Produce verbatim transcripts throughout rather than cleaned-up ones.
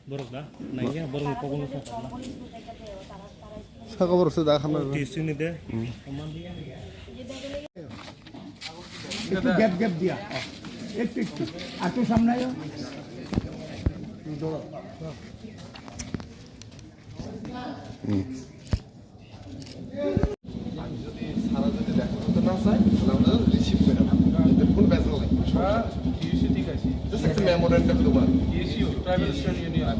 Borok da, naikhe borok ni kokno sakha. Saka borok se da khana. T C ni de. একটু gap gap দিয়া, একটু একটু, আর তো সামনে আয়ো। যদি সারা যদি দেখা করতে না চায়, তাহলে আমরা রিসিভ করে নেব। এতে কোনো বেজাল নেই। হ্যাঁ, টিএসসি ঠিক আছে। Just একটা মেমোরেন্ডাম দেবো আর কি। TSC, tribal student union.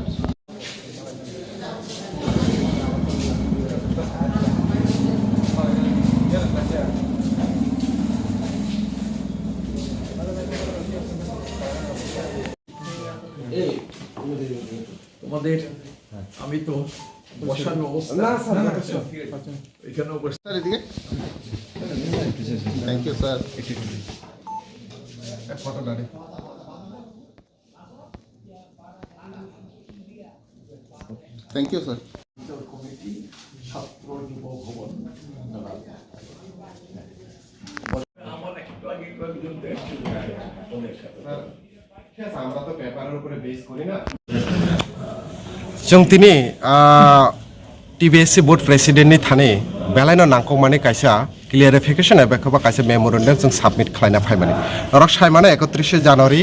এই, তোমাদের, আমি তো বসার ব্যবস্থা। না, স্যার, না, না, স্যার। এখানেও বসে স্যার, এদিকে। Thank you, sir. এক ফটো দাঁড়িয়ে। Thank you, sir. কমিটি, ছাত্র, যুব ভবন। Chwng tini, ah, T B S C board president ni thani belai no nangkukmani kaisa clarification eba kheba kaisa memorandum chwng submit khlaina phaimani. Norok saimano ekotrishe January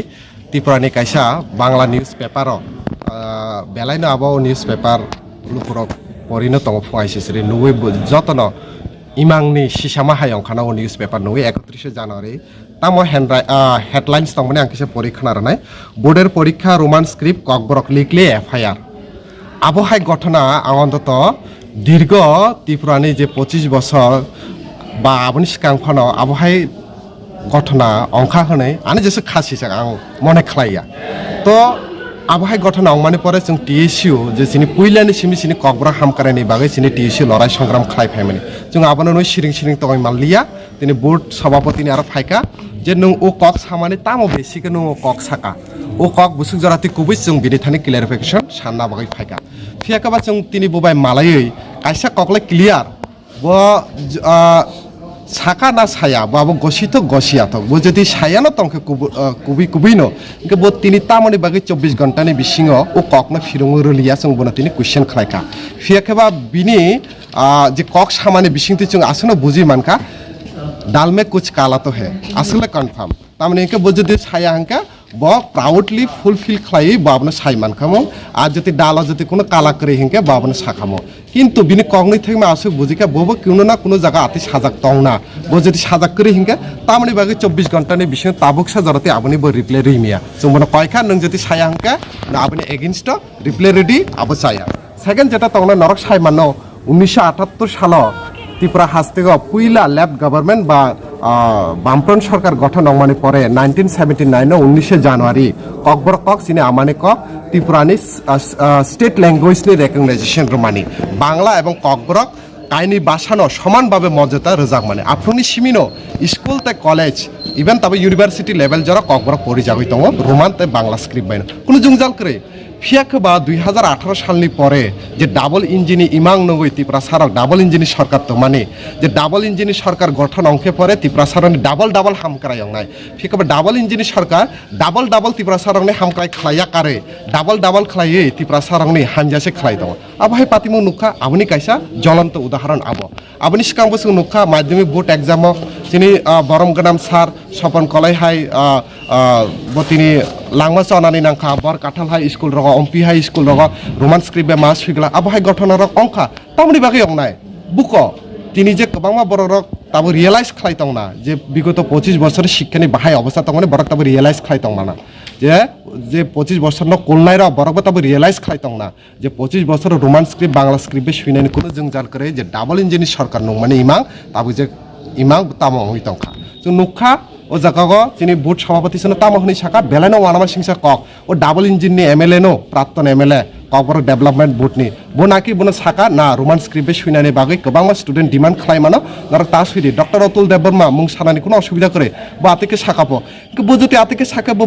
Tripura ni kaisa Bangla newspaper o, ah, belai no abo newspaper lukurok porino tongo phung aisisiri nugwi bo jotono imang ni sisama hai ongkhana o newspaper nugwi ekotrishe January. Tamo handwri-, ah, headlines tongmani ang kisa pori khna rwnai. Board er porikha Roman script kokborok likle F I R. Abo hai ghotona ang ontoto dirgo Tripurani je pochish bosor ba aboni swkang phano abo hai ghotona ongkha hwnwi ani jesa khasi sak ang mone khlaiya. To abo hai ghotona ongmani pore chwng T S U je chini puilani simi chini kokborok hamkraini bagwi chini T S U lorai songram khlai phaimani. Chwng abono nwi siring siring tongwi manliya. Tini board sabhapati ni aro phaikha je nwng o kok samani tamo besi khe nwng o kok saka. O kok busuk jora twi kubui chwng bini thani clarification sanna bagwi phaikha. Phiya khe ba chwng tini bo bai malaiwi kaisa kok le clear. Bo, ah, saka na saya, bo abo gosi thok, gosi ya thok. Bo jodi saya no tongkhe kubu-, ah, kubui kubui no, hingke bo tini tamoni bagwi chobbish ghonta ni bisingo o kok no phirungo rwliya chwng bono tini question khlaikha. Phiya khe ba bini, ah, je kok samani bisingtwi chwng aswkno buji mankha, dal mein kuch kala to hai, aswk le confirm. Tamoni hingke bo jodi saya hingke, bo proudly fulfill khlaiwi bo abono sai mankha mo. Ar jodi dalo jodi kuno kala kwrwi hingke bo abono sakha mo. Kintu bini kokni thengma aswk bujikha, bo bo kuno na kuno jaga atwi sajak tongna. Bo jodi sajak kwrwi hingke, tamoni bagwi chobbish ghonta ni bisingo tabuksa jora tei aboni bo reply rwmaya. Chwng bono koikha, nwng jodi saya hingke, na aboni against o reply rwdi, abo chaya. Second jeta tongna norok sai mano, unnisho atattor salo Tripura hasteo puila left government ba, ah, Bamfront sorkar gothon ongmani pore nineteen seventy nine o unnisho January kokborok kok chini amani kok Tripurani, ah, ah, state language ni recognition rwmani Bangla ebong kokborok kaini basano soman babe mojota rwjakmani. Aphuruni simino school tei college, even tabo university level jora kokborok porijagwi tongo Roman tei Bangla script baino. Kunu jwngjal kwrwi. Phiya khe ba dui hazar atharo salni pore je double engine ni imang nugwi Tiprasarok double engine ni sorkar tongmani, je double engine ni sorkar gothon ongkhe pore Tiprasarokni double double hamkrai ongnai. Phiya khe ba double engine ni sorkar double double Tiprasarokni hamkrai khlaiya karwi, double double khlaiwi Tiprasarokni hamya se khlai tongo. Abo hai patimung nukha, aboni kaisa jolonto udahoron abo. Aboni swkang bo chwng nukha, madhyamik board exam o chini, ah, borom gwnam sir Sopon Kolai hai, ah, ah, bo tini langma chonani nangkha, Bor Kathal hai school rogo, Ompi hai school rogo, Roman script bai ma swigla, abo hai gothona rok ongkha. Tamoni bagwi ongnai? Buko, tini je kwbangma borok rok tabo realize khlai tongna, je bigoto pochish bosor shikkha ni bahai obostha tongmani borok tabo realize khlai tongmana. Je, je pochish bosor no kulnai rok borok bo tabo realize khlai tongna. Je pochish bosor Roman script, Bangla script bai swinani kuno jwngjal kwrwi je double engine ni sorkar nungmani imang, tabuk je imang tamo wngwi tongkha. Chwng nukha, o jaga o chini board sabhapati sono tamo hwnwi sakha, belai no uanama singsa kok. O double engine ni M L A no, pratton M L A, Kokborok Development Board ni. Bo naki bono sakha, na Roman script bai swinani bagwi kwbangma student demand khlai mano, norok ta swidi. Doctor Atul Debbarma mung sanani kuno osubida kwrwi, bo atwikhe sakha po. Bo jodi atwikhe sakha, bo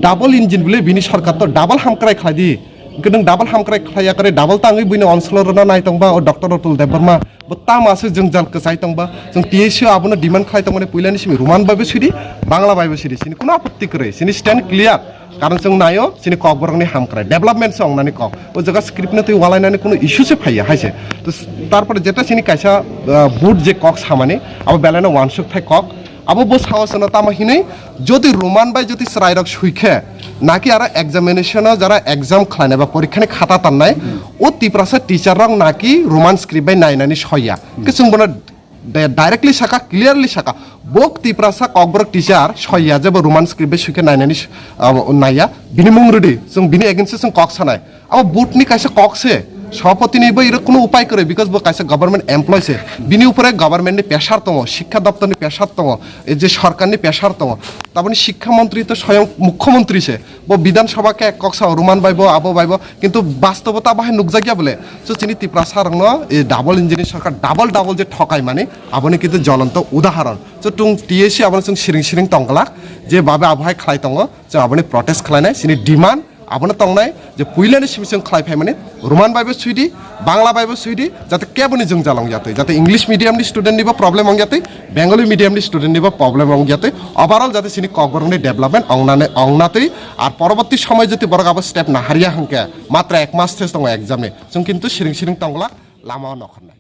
double engine bole bini sorkar to double hamkrai khlai di. Hwnkhe nwng double hamkrai khlai yakre, double tangwi buino onsolo rwna nai tongba o Doctor Atul Debbarma. Bo tamo aswk jwngjal kwchai tongba. Chwng T S C o abono demand khlai tongmani puilani simi Roman bai bo swidi, Bangla bai bo swidi. Sini kuno apotti kwrwi. Sini stand clear. Karon chwng naio, sini kokborokni hamkrai. Development se wngnani kok. O jaga script no twi walainani kuno issue se phaiya haise. To s-, tarpore jeta sini kaisa, ah, board je kok samani, abo belai no wansuk thai kok. Abo bo sao sano tamo hinwi, jodi Roman bai jodi chwrairok sui khe, naki aro examination o jara exam khlainai ba porikhani khata tannai, o Tiprasa teacher rok naki Roman script bai nainani soiya. Hwnkhe chwng bono di-, directly saka, clearly saka, bo Tiprasa kokborok teacher soiya je bo Roman script bai sui khe nainani s-, ah, naiya, bini mung rwdi, chwng bini against o chwng kok sanai. Abo board ni kaisa kok se, sabhapati ni bo iro kuno upai kwrwi, because bo kaisa government employee se. Bini upore government ni pressure tongo, shikkha doptor ni pressure tongo, ei je sarkar ni pressure tongo. Taboni shikkha montri to soyong mukhyamantri se. Bo Bidhan Sabha khe kok sao Roman bai bo, abo bai bo, kintu bastobo ta bahai nukjakya bole. So chini Tiprasa rokno ei double engine ni sarkar double double je thokai mani, aboni kintu jolonto udaharon. So tung T S C abono chwng siring siring tongglak, je babe abo hai khlai tongo, chwng aboni protest khlainai, chini demand abono tongnai je puilani simi chwng khlai phaimani Roman bai bo swidi, Bangla bai bo swidi, jate keboni jwngjal wngyatwi, jate English medium ni student ni bo problem wngyatwi, Bengali medium ni student ni bo problem wngyatwi, overall jate chini kokborok ni development wngnani, wngnatwi, ar poroborti somoy jodi borok abo step naharya hwnkhe matra ek mas thes tongo exam ni, chwng kintu siring siring tongglak lama o nokhornai.